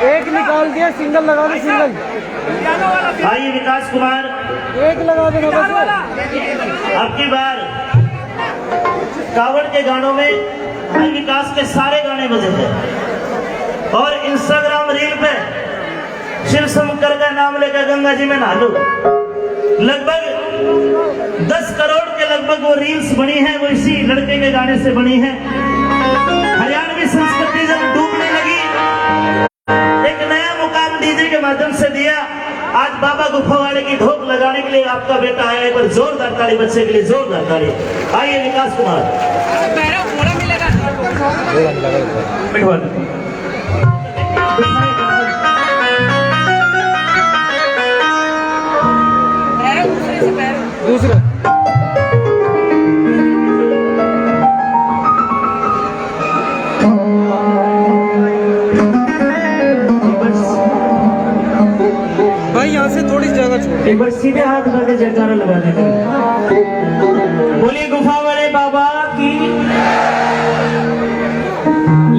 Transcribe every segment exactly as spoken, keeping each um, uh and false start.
एक निकाल दिया, सिंगल लगा दे, सिंगल। आइए विकास कुमार, एक लगा देना बस। अब की बार कावड़ के गानों में भाई विकास के सारे गाने बजे थे और Instagram रील पे शिव शंकर का नाम लेकर गंगा जी में नहा लो। लगभग दस करोड़ के लगभग वो रील्स बनी है, वो इसी लड़के के गाने से बनी है। हरियाणवी संस्कृति जब डूबने लगी, एक नया मुकाम डीजे के माध्यम से दिया। आज बाबा गुफा वाले की ढोक लगाने के लिए आपका बेटा आया है, एक बार जोरदार ताली बच्चे के लिए, जोरदार ताली। आइए विकास कुमार। पैरों पूरा मिलेगा। मिठवा दो। पैरों दूसरे से पैरों। दूसरा। भाई, यहाँ से थोड़ी जगह छोड़। एक बार सीधे हाथ उठा के जयकारा लगा देते हैं। बोलिए गुफा वाले बाबा की।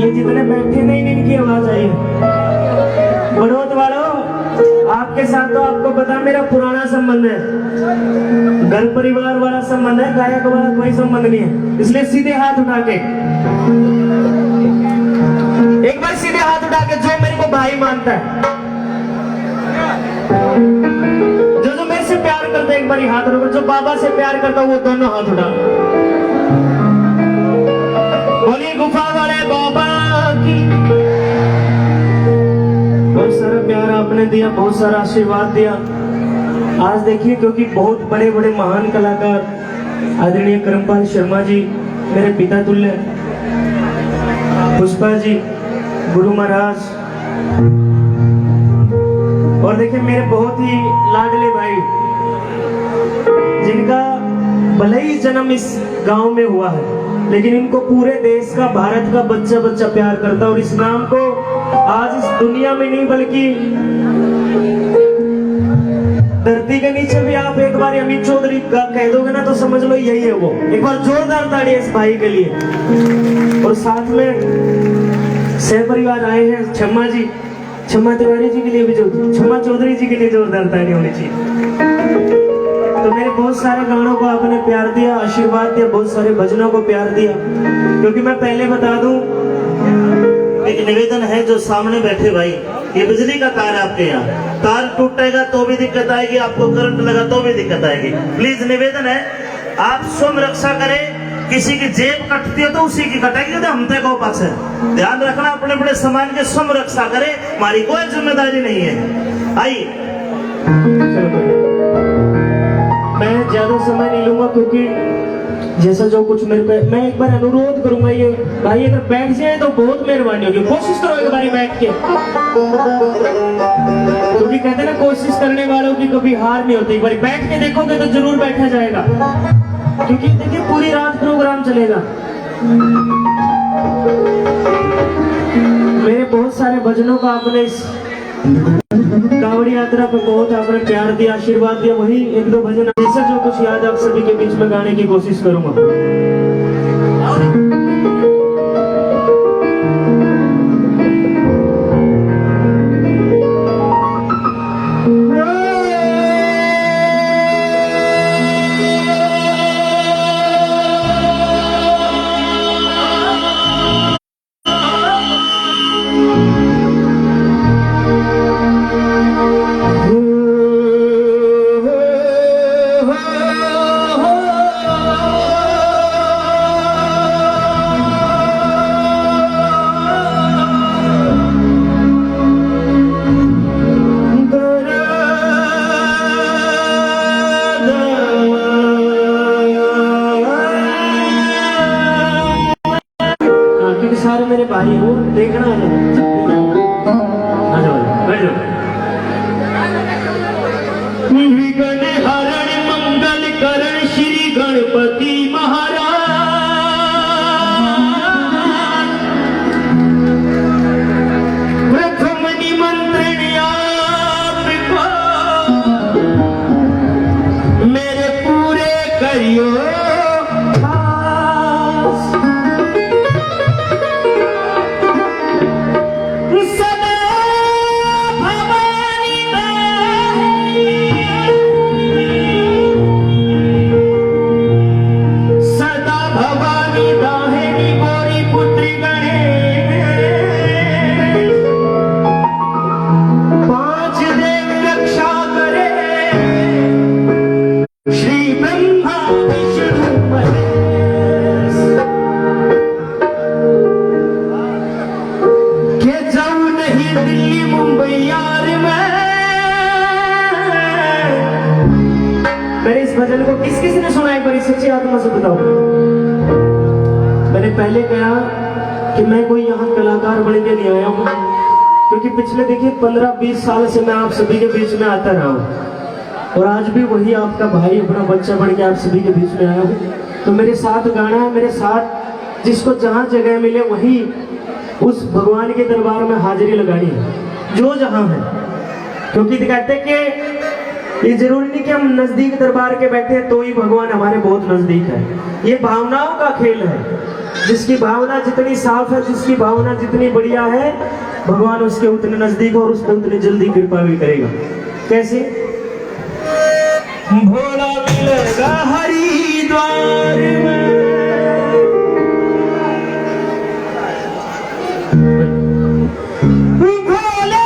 ये जितने बैठे नहीं, इनकी आवाज आई। बड़ौत वालों, आपके साथ तो आपको पता मेरा पुराना संबंध है, घर परिवार वाला संबंध है, गायक वाला कोई संबंध नहीं है, इसलिए सीधे हाथ उठा के, एक बार सीधे हाथ उठा के जो मेरे को भाई मानता है, जो जो मेरे से प्यार करता है एक बार हाथ उठा, जो बाबा से प्यार करता है वो दोनों हाथ उठा। बोलिए गुफा वाले बाबा की। बहुत सारा प्यार आपने दिया, बहुत सारा आशीर्वाद दिया। आज देखिए, क्योंकि बहुत बड़े बड़े महान कलाकार आदरणीय करमपाल शर्मा जी, मेरे पिता तुल्य, पुष्पा जी, गुरु महाराज, और देखिए मेरे बहुत ही लाडले भाई, जिनका भले ही जन्म इस गांव में हुआ है, लेकिन इनको पूरे देश का, भारत का बच्चा बच्चा प्यार करता है। और इस नाम को आज इस दुनिया में नहीं, बल्कि धरती के नीचे भी आप एक बार अमित चौधरी का कह दोगे ना, तो समझ लो यही है वो। एक बार जोरदार ताड़ी इस भाई के लिए। और साथ में सह परिवार आए हैं, छम्मा जी, छम्मा तिवारी जी के लिए भी जो, छम्मा चौधरी जी के लिए जोरदार ताड़ी होनी चाहिए। तो मेरे बहुत सारे गानों को आपने प्यार दिया, आशीर्वाद दिया, बहुत सारे भजनों को प्यार दिया। क्योंकि मैं पहले बता दूं, एक निवेदन है, जो सामने बैठे भाई, ये बिजली का तार है आपके यहाँ, तार टूटेगा तो भी दिक्कत आएगी, आपको करंट लगा तो भी दिक्कत आएगी। प्लीज निवेदन है, आप स्वयं रक्षा करें। किसी की जेब कटती हो तो उसी की कटेगी, तो हम ते को पाछे। ध्यान रखना, अपने अपने सामान की स्वयं रक्षा करें, हमारी कोई जिम्मेदारी नहीं है। आइए। चलो कोई नहीं। मैं ज्यादा समय नहीं लूंगा, क्योंकि जैसा जो कुछ मेरे पे, मैं एक बार अनुरोध करूंगा, ये भाई अगर बैठ जाए तो बहुत मेहरबानी होगी। कोशिश करो एक बार बैठ के, क्योंकि कहते हैं ना, कोशिश करने वालों की कभी हार नहीं होती। एक बार बैठ के देखोगे तो जरूर बैठा जाएगा, क्योंकि देखिए पूरी रात प्रोग्राम चलेगा। मेरे बहुत सारे भजनों का आपने इस कावड़ी यात्रा पे बहुत आपने प्यार दिया, आशीर्वाद दिया। वही एक दो भजन हमेशा जो कुछ याद आप सभी के बीच में गाने की कोशिश करूंगा। भाई हो, देखना है। आ जाओ, बैठ जाओ। विघ्न हरण मंगल करण श्री गणपति महाराज, प्रथम निमंत्रण आपको, मेरे पूरे करियो खास। सदा भवानी दाहिनी, सदा भवानी दाहिनी, गौरी पुत्र गणेश, पांच देव रक्षा करे। श्री ब्रह्मा विष्णु महेश। के जाऊं नहीं दिल्ली मुंबई यार मैं। मेरे इस भजन को किस किस ने सुना है, एक बार सच्ची आत्मा से बताओ। मैंने पहले कहा कि मैं कोई यहाँ कलाकार बन के नहीं आया हूँ, क्योंकि पिछले, देखिए, पन्द्रह बीस साल से मैं आप सभी के बीच में आता रहा हूँ। और आज भी वही आपका भाई, अपना बच्चा बन के आप सभी के बीच में आया हूँ। तो मेरे साथ गाना है, मेरे साथ जिसको जहाँ जगह मिले, वहीं उस भगवान के दरबार में हाजिरी लगानी है, जो जहाँ है। क्योंकि कहते कि ये जरूरी नहीं कि हम नजदीक दरबार के बैठे हैं तो ही भगवान हमारे बहुत नजदीक है। ये भावनाओं का खेल है। जिसकी भावना जितनी साफ है, जिसकी भावना जितनी बढ़िया है, भगवान उसके उतने नजदीक और उस पर उतनी जल्दी कृपा भी करेगा। कैसे? भोला मिलेगा हरिद्वार में। भोला।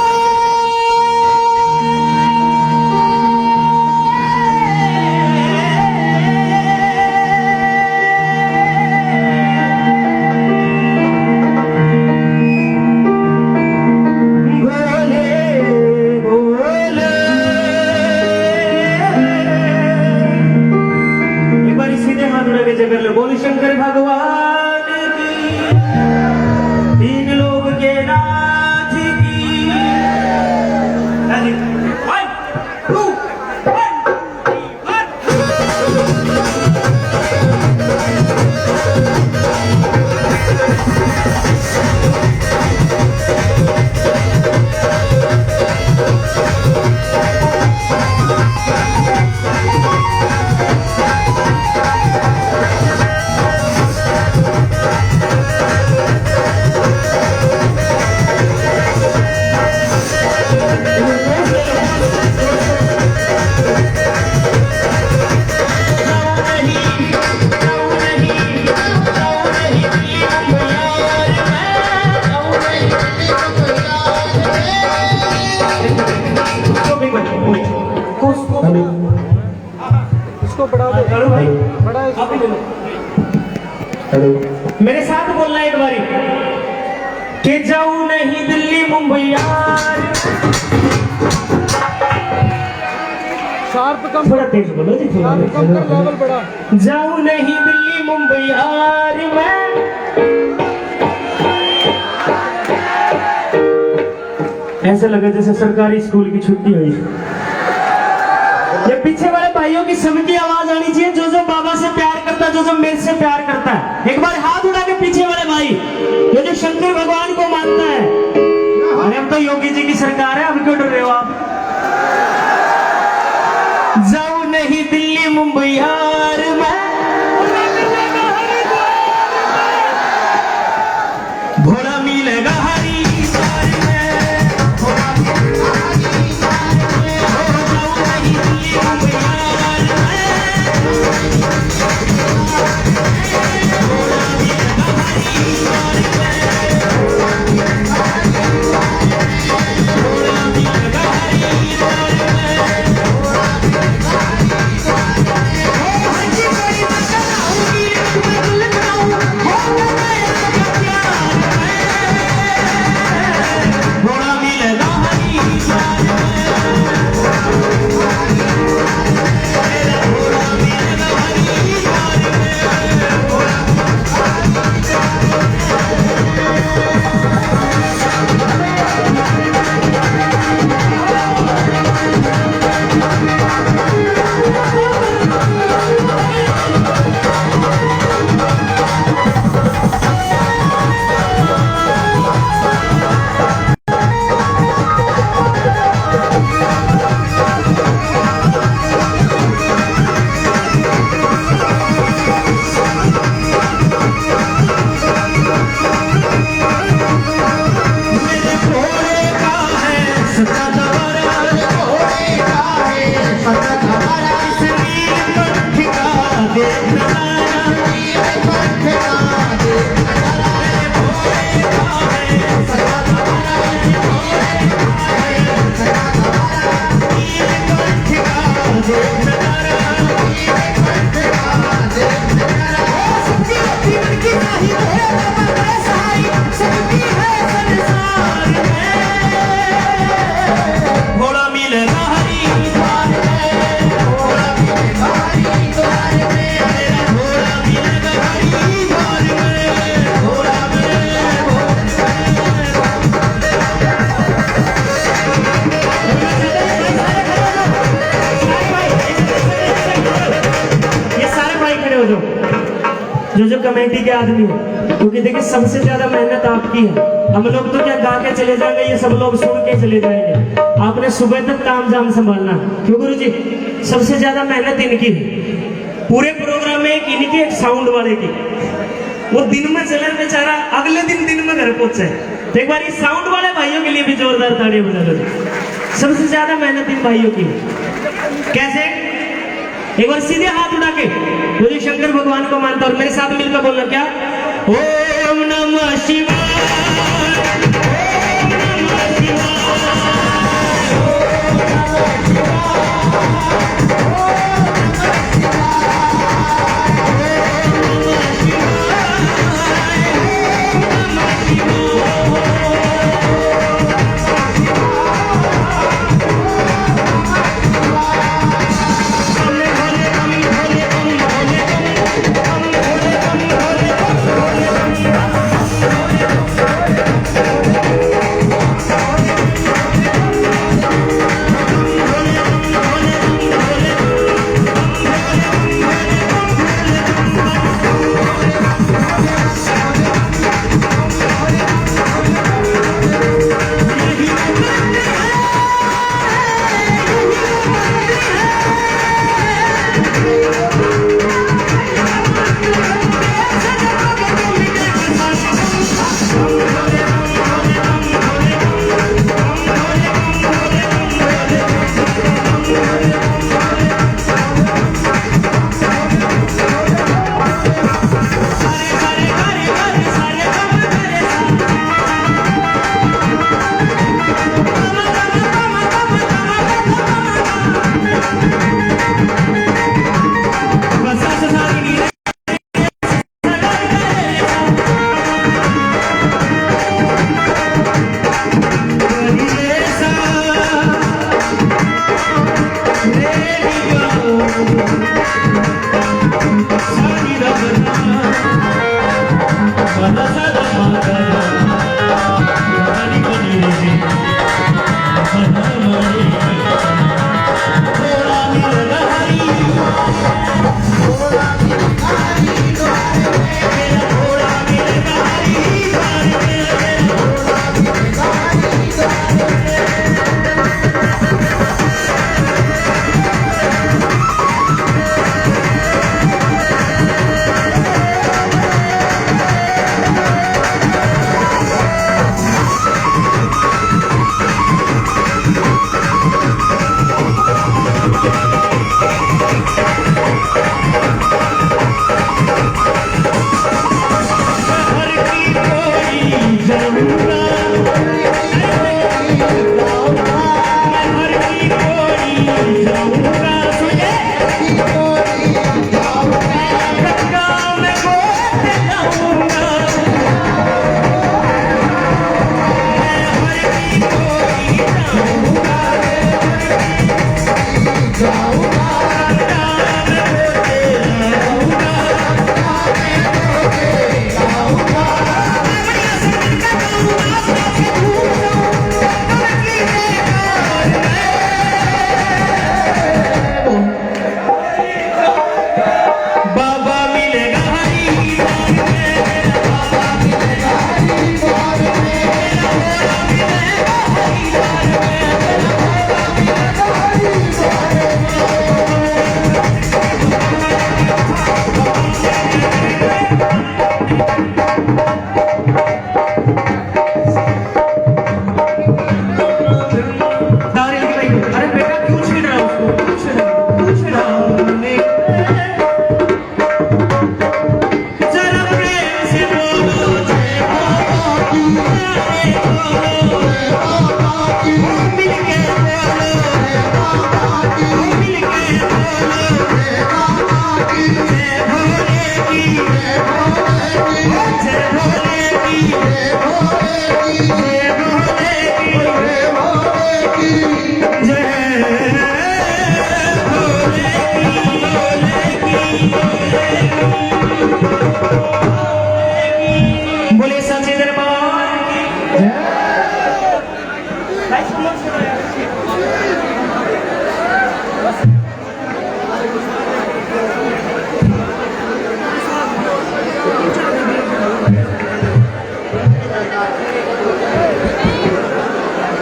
भोले, भोले। एक बार सीधे हाथ उठा के जय कर लो, बोल शंकर भगवान की, तीन लोक के नाथ की। One, two, one. उसको बढ़ा दो। हेलो भाई, बड़ा है। आप ही ले लो। हेलो। मेरे साथ बोलना एक बारी। के जाऊ नहीं दिल्ली मुंबई यार। शार्प कम थोड़ा कर। तेज बोलो जी, थोड़ा sharp तेज। कम कर, level बढ़ा। जाऊ नहीं दिल्ली मुंबई यार मैं। ऐसा लगा जैसे सरकारी स्कूल की छुट्टी हुई। ये पीछे वाले भाइयों की सबकी आवाज आनी चाहिए, जो जो बाबा से प्यार करता है, जो जो मेरे से प्यार करता है। एक बार हाथ उठा के पीछे वाले भाई, ये जो शंकर भगवान को मानता है। अरे, अब तो योगी जी की सरकार है, अब क्यों डर रहे हो आप? जाऊ नहीं दिल्ली मुंबई यार मैं। भोला मिलेगा हरिद्वार में। कमेटी के आदमी हो, क्योंकि देखिए, सबसे ज्यादा मेहनत आपकी है। हम लोग तो क्या गा के चले जाएंगे, ये सब लोग सुन के चले जाएंगे। आपने सुबह तक ताम झाम संभालना है। क्यों गुरु जी? सबसे ज्यादा मेहनत इनकी है। पूरे प्रोग्राम में एक इनकी, एक साउंड वाले की। वो दिन में चले बेचारा, अगले दिन दिन में घर पहुंचे। तो एक बार इस साउंड वाले भाइयों के लिए भी जोरदार तालियां बजा दो। सबसे ज्यादा मेहनत इन भाइयों की। कैसे? एक बार सीधे हाथ उठा के, वो जो शंकर भगवान को मानता है, और मेरे साथ मिलकर बोलना क्या? ओम नमः शिवाय।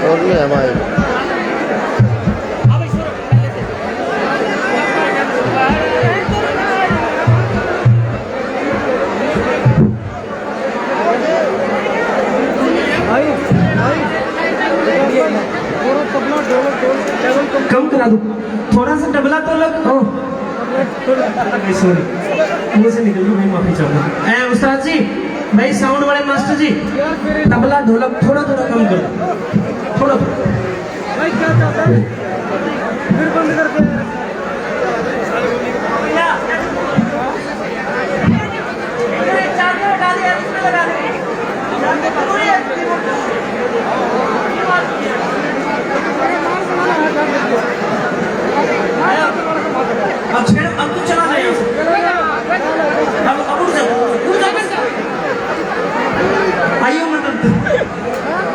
और नहीं हमारे। कम करा दो, थोड़ा सा तबला तो लग। ओ, सॉरी, मुंह से निकल गई, मैं माफी चाहूंगा। ए, उस्ताद जी, भाई, साउंड वाले मास्टर जी, तबला ढोलक थोड़ा थोड़ा कम करो, थोड़ा थोड़ा। भाई, क्या चाहता है? फिर बंद करते हैं। अब छेड़, अब तो चला जाए। अब, अब उठ जाओ, उठ जाओ। आइयो, मतलब,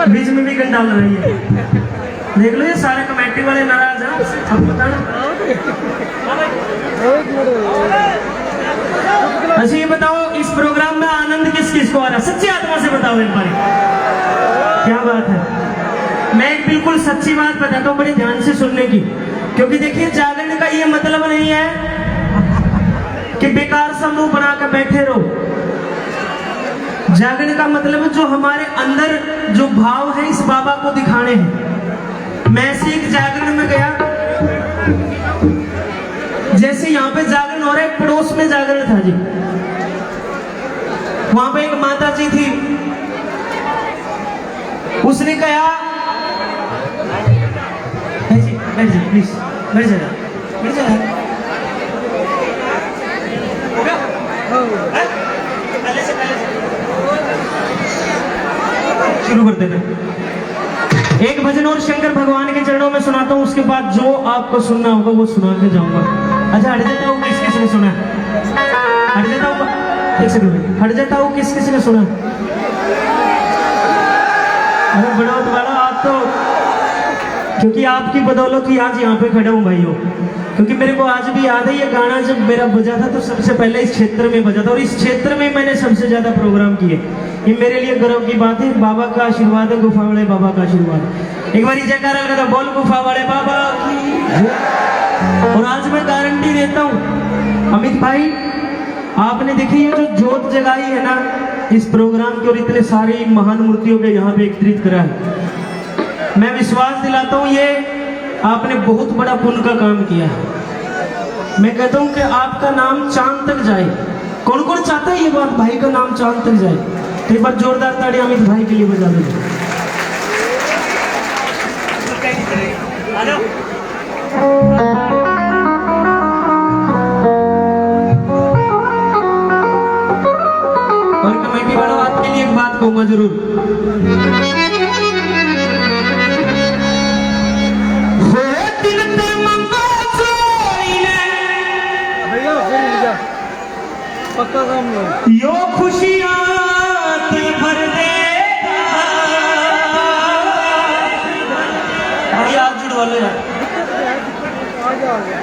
बीच में भी गंडाल रही है। देख लो, ये सारे कमेटी वाले नाराज हैं। अब पता ना। अच्छा, ये बताओ, इस प्रोग्राम में आनंद किस किस को आ रहा है? सच्ची आत्मा से बताओ एक बार। क्या बात है? मैं एक बिल्कुल सच्ची बात बताता हूँ, बड़े ध्यान से सुनने की, क्योंकि देखिए, जागरण का ये मतलब नहीं है कि बेकार सा मुंह बना के बैठे रहो। जागरण का मतलब जो हमारे अंदर जो भाव है, इस बाबा को दिखाने हैं। मैं ऐसे एक जागरण में गया, जैसे यहाँ पे जागरण हो रहा है, पड़ोस में जागरण था जी। वहां पे एक माता जी थी, उसने कहा, "बैठ जी, बैठ जी, please, बैठ जाना, बैठ जाना।" हो गया? हैं? पहले से, पहले से। शुरू कर देते हैं। एक भजन और शंकर भगवान के चरणों में सुनाता हूँ, उसके बाद जो आपको सुनना होगा वो सुना के जाऊंगा। अच्छा, हट जाता हूँ, किस किस ने सुना है? हट जाता हूँ, एक सेकंड भाई, हट जाता हूँ, किस किस ने सुना है? अरे बड़ा वाला, आप तो, क्योंकि आपकी बदौलत ही आज यहाँ पे खड़ा हूँ भाइयों, क्योंकि मेरे को आज भी याद है ये गाना जब मेरा बजा था तो सबसे पहले इस क्षेत्र में बजा था और इस क्षेत्र में मैंने सबसे ज्यादा प्रोग्राम किए। ये मेरे लिए गर्व की बात है, बाबा का आशीर्वाद है, गुफा वाले बाबा का आशीर्वाद। एक बार जयकारा लगा दो, बोल गुफा वाले बाबा की। और आज मैं गारंटी देता हूँ अमित भाई, आपने देखी ये जो जोत जगाई है ना इस प्रोग्राम के, और इतने सारी महान मूर्तियों के यहाँ पे एकत्रित करा है, मैं विश्वास दिलाता हूँ ये आपने बहुत बड़ा पुण्य का काम किया है। मैं कहता हूँ कि आपका नाम चांद तक जाए। कौन कौन चाहता है ये बात, भाई का नाम चांद तक जाए? तो एक बार जोरदार ताड़ी अमित भाई के लिए बजा दो। और कमेटी वालों, आपके लिए एक बात कहूंगा जरूर। हो दिल ते मंगो चोरी ने। भैया, फिर मिल जा। पक्का काम नहीं। यो खुशियां ते भर देगा। अरे, हाथ जुड़वा लो यार। आ गया, आ गया।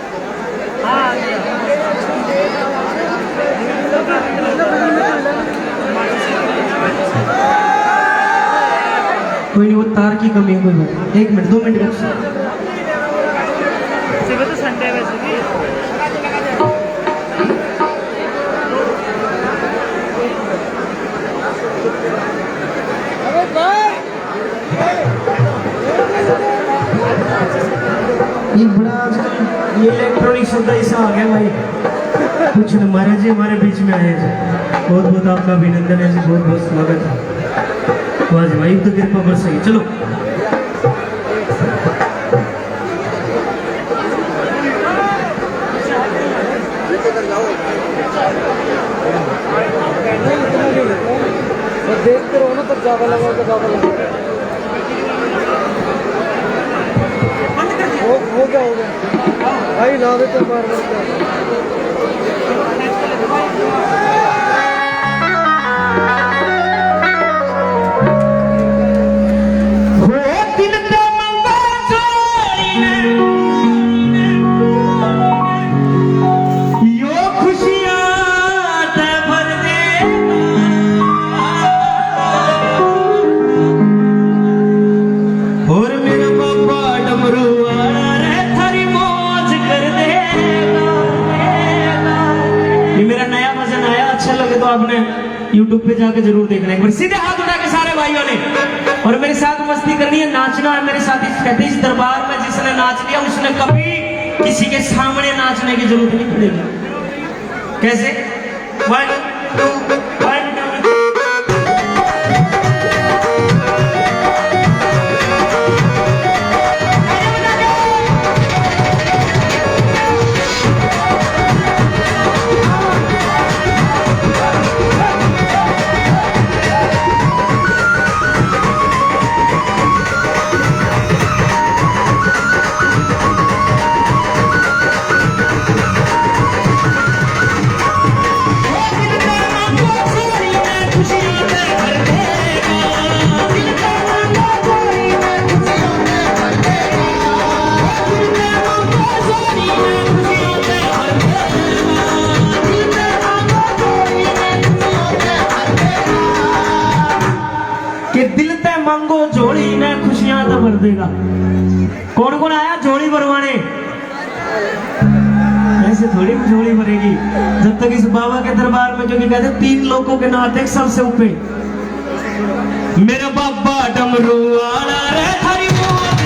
कोई नहीं, वो तार की कमी है, कोई बात नहीं। एक मिनट, दो मिनट रुक। सुबह तो संडे वैसे भी। अरे भाई। ये बड़ा आजकल ये इलेक्ट्रॉनिक सौदा ऐसा आ गया भाई, कुछ न महाराज जी हमारे बीच में आए जी, बहुत बहुत आपका अभिनंदन है जी, बहुत बहुत स्वागत है। वाह जी भाई, तो कृपा बरस गई। चलो। बस देखते रहो ना, तब ज्यादा लगा, ज्यादा लगा। हो, हो गया, हो गया। भाई, ला देते हैं बार बार। हो दिल तो मंगा जोड़ी ने, यो खुशियां ते भर दे। और YouTube पे जाके जरूर देखना एक बार। सीधे हाथ उठा के सारे भाइयों ने, और मेरे साथ मस्ती करनी है, नाचना है मेरे साथ। इस कहते इस दरबार में जिसने नाच लिया, उसने कभी किसी के सामने नाचने की जरूरत नहीं पड़ेगी। कैसे? One, two, one, two। कि दिल ते मांगो झोली ने खुशियां तो भर देगा। कौन कौन आया झोली भरवाने? ऐसे थोड़ी झोली भरेगी जब तक इस बाबा के दरबार में, क्योंकि कहते तीन लोगों के नाते सबसे ऊपर मेरा बाबा डमरू वाला रे थारी मौत।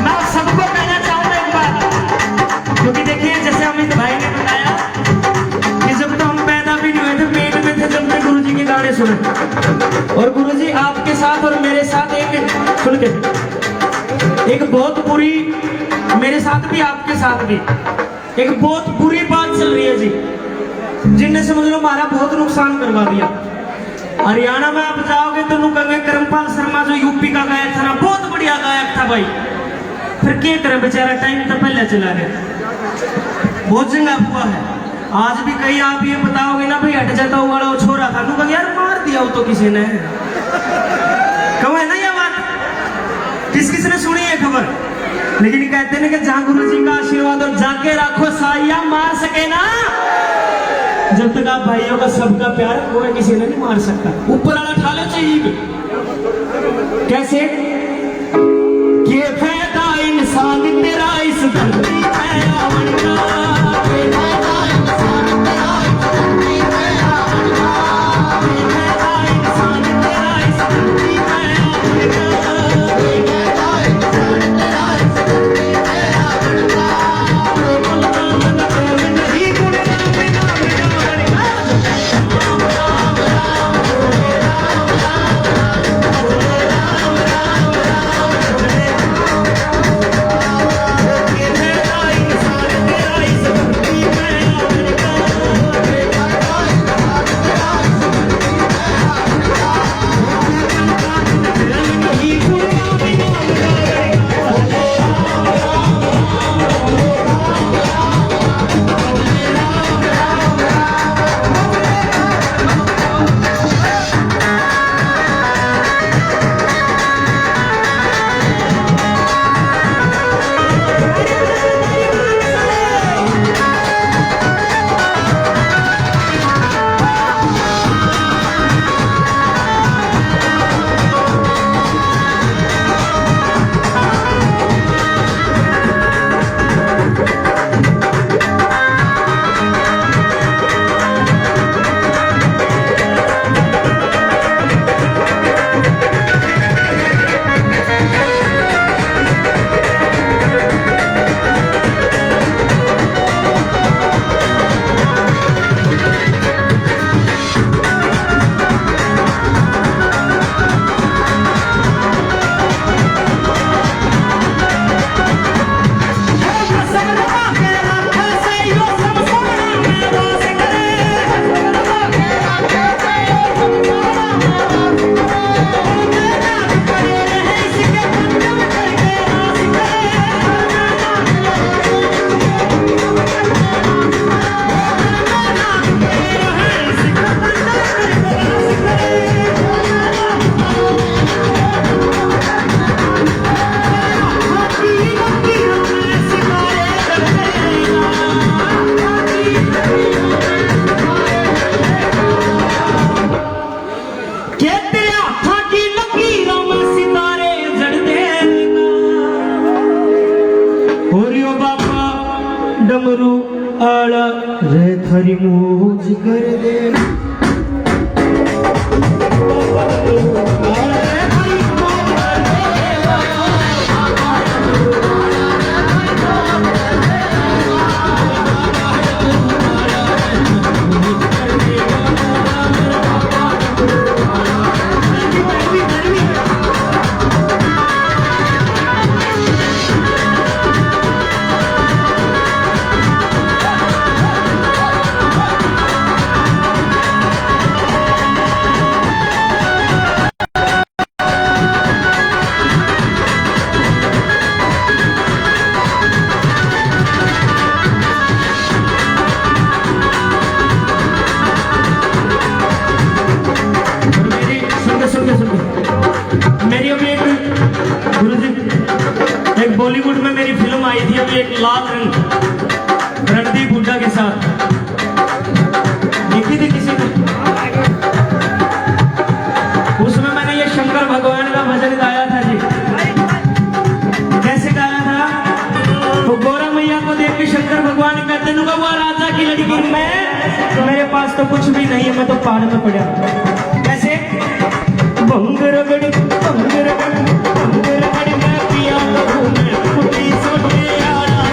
मैं आप सबको कहना चाहूंगा एक बात, क्योंकि देखिए, जैसे अमित भाई ने बताया कि जब तो हम पैदा भी नहीं हुए थे, पेट में थे, जब तक गुरु जी के गाने सुने। और गुरु जी आपके साथ और मेरे साथ एक, सुन के, एक बहुत बुरी, मेरे साथ भी, आपके साथ भी एक बहुत बुरी बात चल रही है जी, जिनने, समझ लो, हमारा बहुत नुकसान करवा दिया। हरियाणा में आप जाओगे तो लोग कहेंगे, "करमपाल शर्मा जो यूपी का गायक था ना, बहुत बढ़िया गायक था भाई।" फिर क्या करें, बेचारा टाइम तो पहले चला गया, बहुत जगह हुआ है। आज भी कहीं आप ये बताओगे ना, "भाई हट जाता, वो वाला वो छोरा था", लोग कहेंगे, "यार मार दिया वो तो किसी ने।" कहूँ है ना ये बात? किस किस ने सुनी है खबर? लेकिन कहते ना कि जहाँ गुरु जी का आशीर्वाद हो, जाके रखो साइया, मार सके ना। जब तक आप भाइयों का सबका प्यार, कोई किसी ने नहीं मार सकता। ऊपर वाला ठा लो चाहिए। कैसे? के फायदा इंसान तेरा इस धरती पे आवन का? के तेरे हाथां की लकीरों में सितारे जड़ दे। और यो बाबा डमरू आला रे थारी मौज कर दे। और मेरी, सुन के, सुन के, सुन के। मेरी अभी एक, गुरु जी, एक बॉलीवुड में मेरी फिल्म आई थी अभी, एक लाल रंग, रणदीप हुड्डा के साथ। देखी थी किसी ने? उसमें मैंने ये शंकर भगवान का भजन गाया था जी। कैसे गाया था? वो गौरा मैया को देख के शंकर भगवान कहते, "नुका हुआ राजा की लड़की मैं, मेरे पास तो कुछ भी नहीं है, मैं तो पहाड़ में पड़ा।" कैसे? भंग रगड़, भंग रगड़, भंग रगड़, मैं पिया करूं मैं कुटी सोने यारा।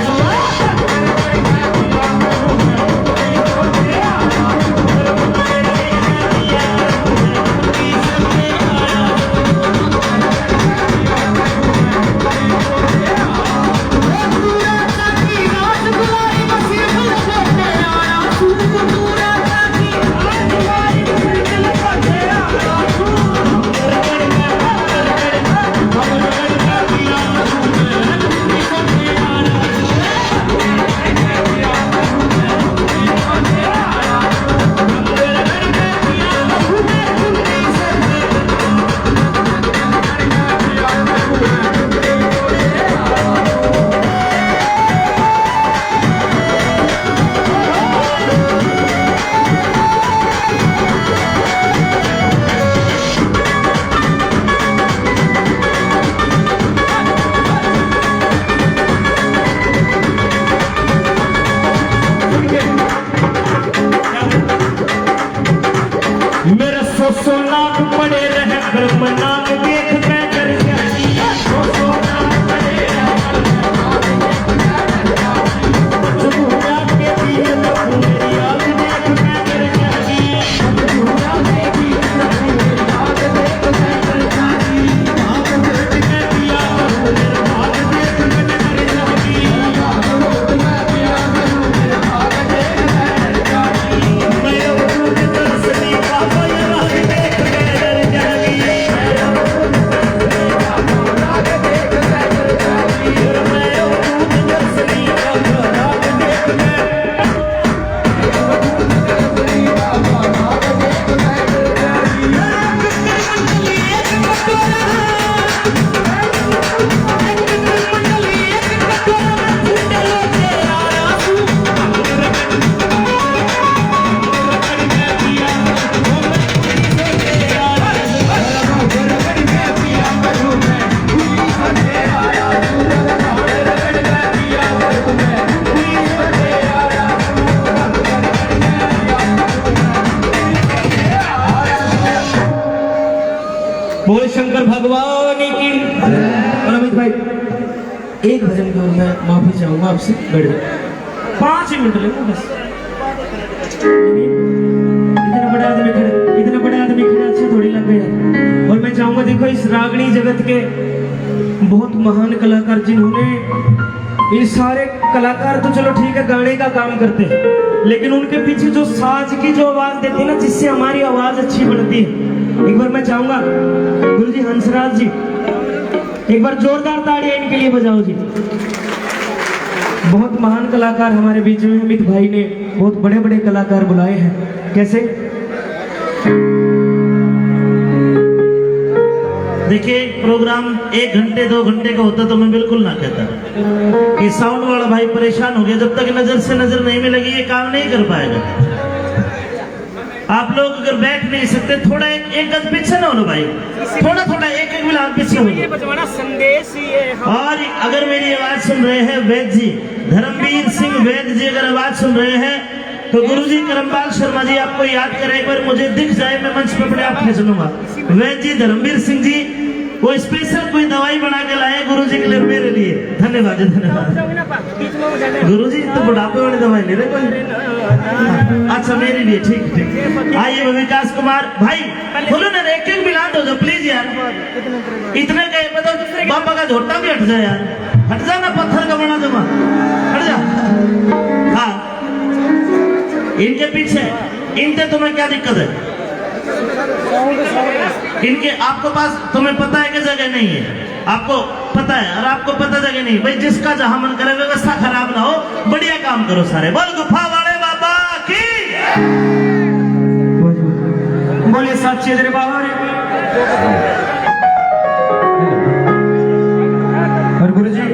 एक भजन की और मैं माफी चाहूंगा आपसे, बड़े पाँच ही मिनट लेंगे बस। इतना बड़ा आदमी खड़ा, इतना बड़ा आदमी खड़ा अच्छा थोड़ी लग गया। और मैं चाहूंगा, देखो, इस रागनी जगत के बहुत महान कलाकार, जिन्होंने, इन सारे कलाकार तो चलो ठीक है, गाने का काम करते हैं, लेकिन उनके पीछे जो साज की जो आवाज देते हैं ना, जिससे हमारी आवाज अच्छी बनती है। एक बार मैं चाहूंगा गुरु जी हंसराज जी, एक बार जोरदार ताड़ियां इनके लिए बजाओ जी। बहुत महान कलाकार हमारे बीच में, अमित भाई ने बहुत बड़े बड़े कलाकार बुलाए हैं। कैसे? देखिए, प्रोग्राम एक घंटे दो घंटे का होता तो मैं बिल्कुल ना कहता। ये साउंड वाला भाई परेशान हो गया, जब तक नजर से नजर नहीं मिलेगी ये काम नहीं कर पाएगा। आप लोग अगर बैठ नहीं सकते, थोड़ा एक, एक गज पीछे ना हो लो भाई, थोड़ा थोड़ा एक एक मिला पीछे हो लो। बजवाना संदेश ये है। और अगर मेरी आवाज सुन रहे हैं वैद जी, धर्मवीर सिंह वैद जी अगर आवाज सुन रहे हैं तो गुरुजी करमपाल शर्मा जी आपको याद करें, एक बार मुझे दिख जाए, मैं मंच पे अपने आप खींच लूंगा। वैद जी, धर्मवीर सिंह जी, वो स्पेशल कोई दवाई बना के लाए गुरुजी के लिए, मेरे लिए। धन्यवाद जी, धन्यवाद। गुरुजी तो बुढ़ापे वाली दवाई ले रहे कोई। अच्छा, मेरे लिए, ठीक, ठीक। आइए विकास कुमार भाई, बोलो ना, एक एक मिला दो, दो प्लीज यार। इतने का ये पता, बाबा का झोटा भी हट जाए यार। हट जा ना, पत्थर का बना दूंगा। हट जा। हाँ, इनके पीछे, इनसे तुम्हें क्या दिक्कत है? इनके, आपको पास, तुम्हें पता है कि जगह नहीं है, आपको पता है, और आपको पता जगह नहीं। भाई, जिसका जहां मन करे, व्यवस्था खराब ना हो, बढ़िया काम करो सारे। बोल गुफा वाले बाबा की। बोलिए सच्चे दरबार। और गुरु जी,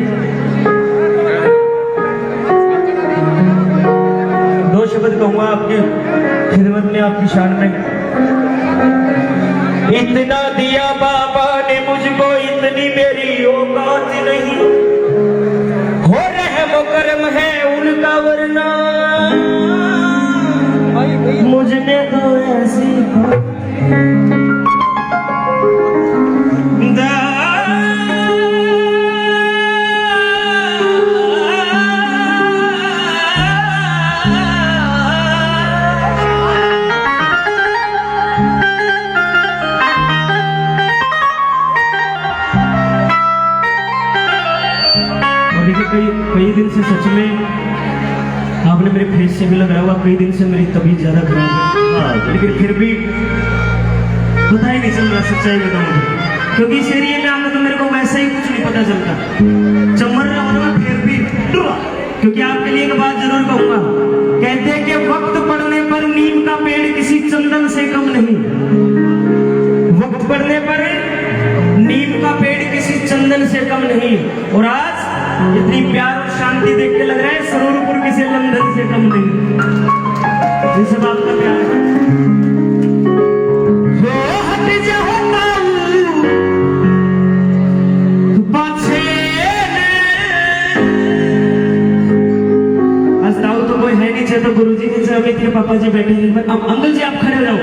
दो शब्द कहूंगा आपकी खिदमत में, आपकी शान में। इतना दिया बाबा ने मुझको, इतनी मेरी औकात नहीं। हो रहम करम है उनका, वरना मुझ में तो ऐसी और देखिए, कई, कई दिन से सच में आपने मेरे फेस से भी लग रहा होगा, कई दिन से मेरी तबीयत ज़्यादा खराब है। हाँ। लेकिन फिर भी पता ही नहीं चल रहा, सच्चाई बताऊं तो। क्योंकि इस एरिया में आना तो मेरे को वैसे ही कुछ नहीं पता चलता। चमर रहा हूं ना, फिर भी डरा। क्योंकि आपके लिए एक बात जरूर कहूंगा, कहते हैं कि वक्त पड़ने पर नीम का पेड़ किसी चंदन से कम नहीं। वक्त पड़ने पर नीम का पेड़ किसी चंदन से कम नहीं। और आज इतनी प्यार और शांति देख के लग रहा है सरूरपुर किसी लंदन से कम नहीं। ये सब आपका प्यार है। हो हट जाओ ताऊ, पाछे ने। आज ताऊ तो कोई है नहीं, चाहे तो गुरुजी ने, चाहे अमित के पापा जी बैठे हैं। पर अब अंकल जी, आप खड़े हो जाओ,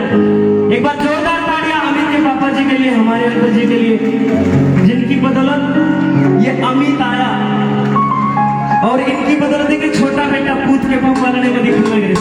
एक बार जोरदार तालियां अमित के पापा जी के लिए, हमारे अंकल जी के लिए, जिनकी बदौलत ये अमित आया और इनकी बदौलत एक छोटा बेटा पूत के पाँव पड़ने का दिखने लग रहे।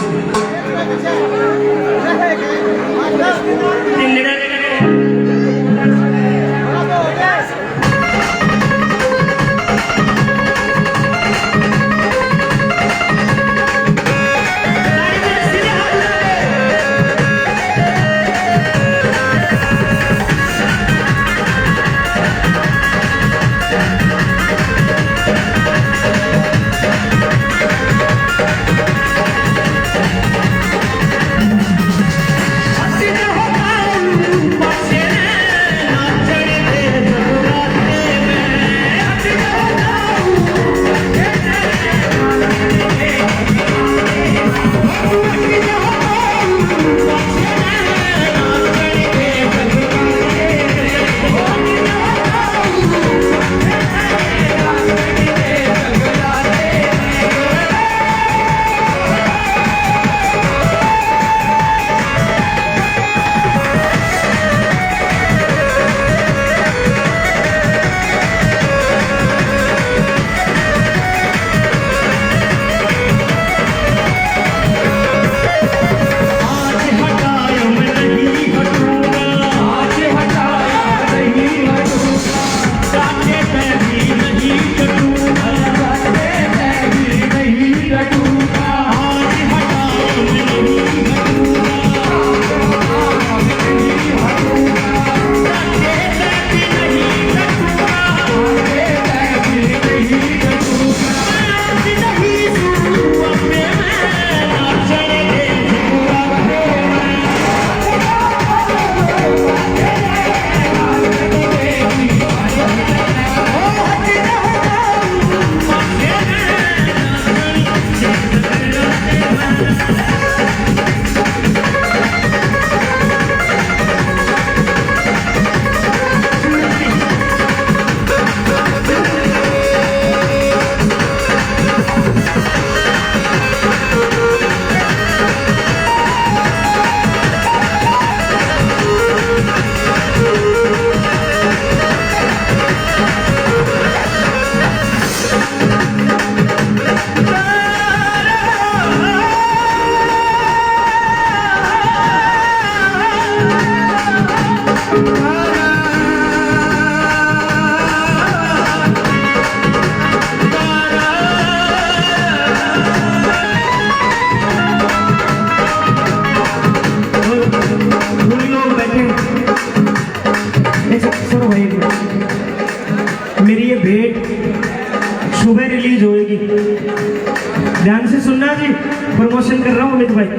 ध्यान से सुनना जी, प्रमोशन कर रहा हूँ अमित भाई।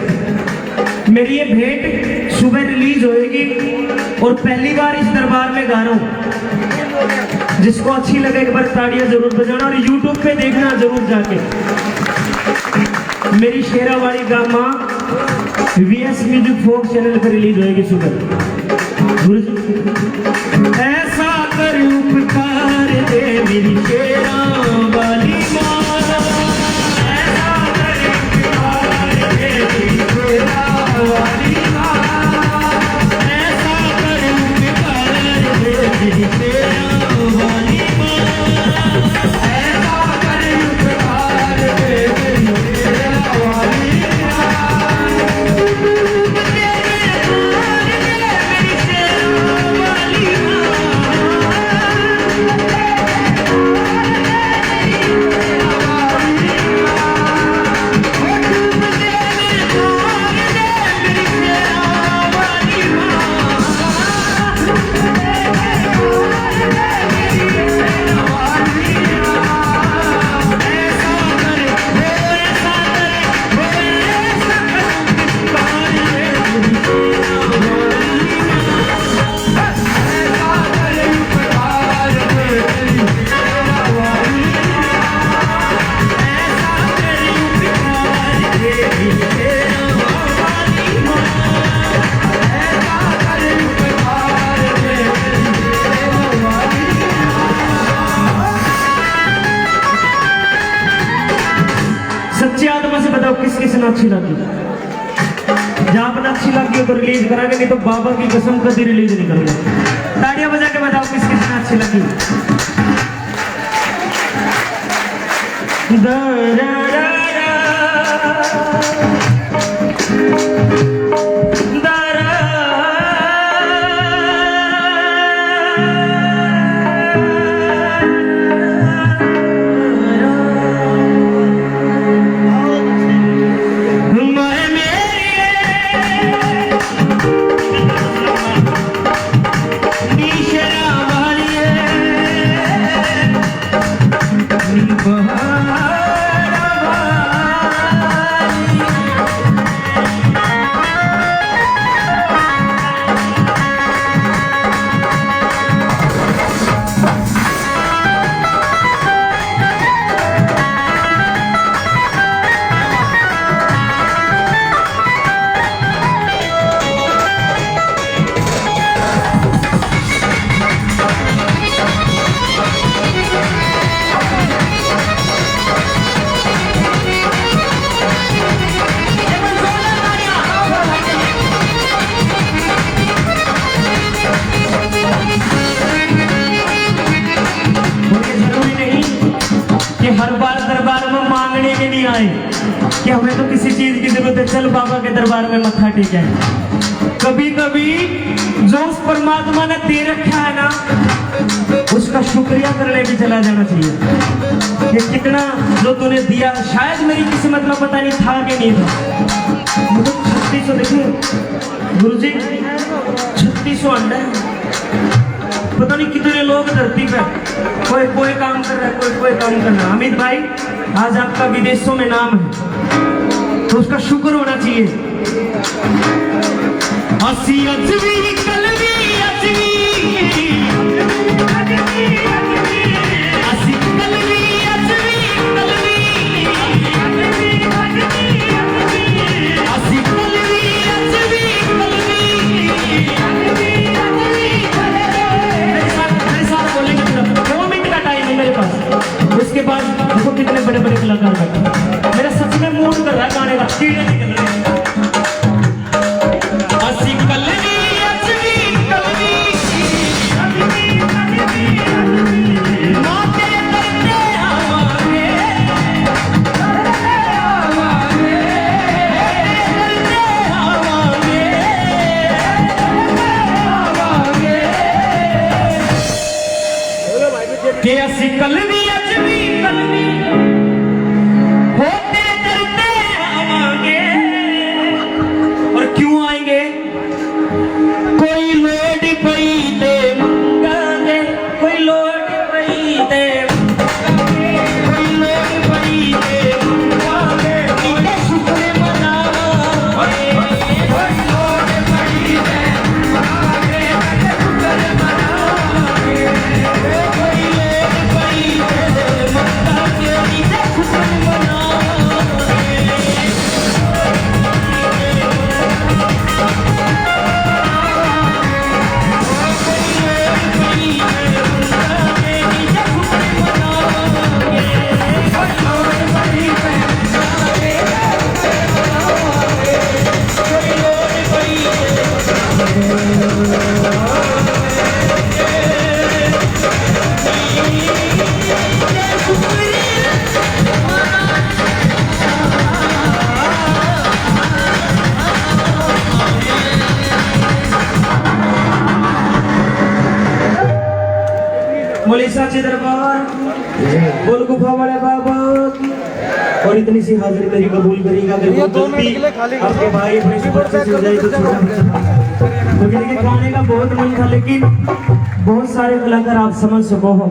मेरी ये भेंट सुबह रिलीज होएगी और पहली बार इस दरबार में गा रहा हूँ। जिसको अच्छी लगे, एक बार ताड़ियां जरूर बजाना और YouTube पे देखना जरूर जाके। मेरी शेरावाली गामा वीएस म्यूजिक फोक चैनल पर रिलीज होएगी सुबह। गुरु जी, ऐसा कर उपकार दे मेरी शेरावाली माँ। सच्ची आत्मा से बताओ, किस किस ने अच्छी लगी? जब आपने अच्छी लगी हो तो रिलीज करांगे, नहीं तो बाबा की कसम कभी रिलीज नहीं करूंगा। ताड़ियां बजा के बताओ, किस किस ने अच्छी लगी? और ये जरूरी नहीं कि हर बार दरबार में मांगने के लिए आए, कि हमें तो किसी चीज की जरूरत है, चल बाबा के दरबार में मत्था टेक आए। कभी कभी जो उस परमात्मा ने दे रखा है ना, उसका शुक्रिया करने भी चला जाना चाहिए। कि कितना जो तूने दिया, शायद मेरी किस्मत में पता नहीं था कि नहीं था। मुझे छत्तीस सौ, देखिए गुरु जी, छत्तीस सौ अंडे हैं। पता नहीं कितने लोग धरती पे, कोई कोई काम कर रहा है, कोई कोई काम कर रहा है। अमित भाई, आज आपका विदेशों में नाम है, तो उसका शुक्र होना चाहिए। असी अजवी कलवी अजवी, असी कलवी अजवी कलवी, असी कलवी अजवी कलवी। मेरे साथ, मेरे साथ बोलेंगे पूरा। दो मिनट का टाइम है मेरे पास। उसके बाद देखो कितने बड़े बड़े कलाकार बैठे हैं। मेरा सच में मूड कर रहा है गाने का, कीड़े निकल रहे हैं। असी कलवी अजवी कलवी, ना तेरे दर ते आवांगे, आवांगे, तेरे दर ते आवांगे, आवांगे। के असी कलवी अजवी कलवी, हो तेरे दर ते आवांगे। बोले साचे दरबार, बोल गुफा वाले बाबा की। और इतनी सी हाजिरी मेरी कबूल करेगा, अगर ये कोई दो मिनट गलती के लिए खाली कर आपके दो। भाई अपने से बच्चे से हो जाए तो छोटा बच्चा। मुझे लेके गाने का बहुत मन था, लेकिन बहुत सारे कलाकार आप समझ सको हो।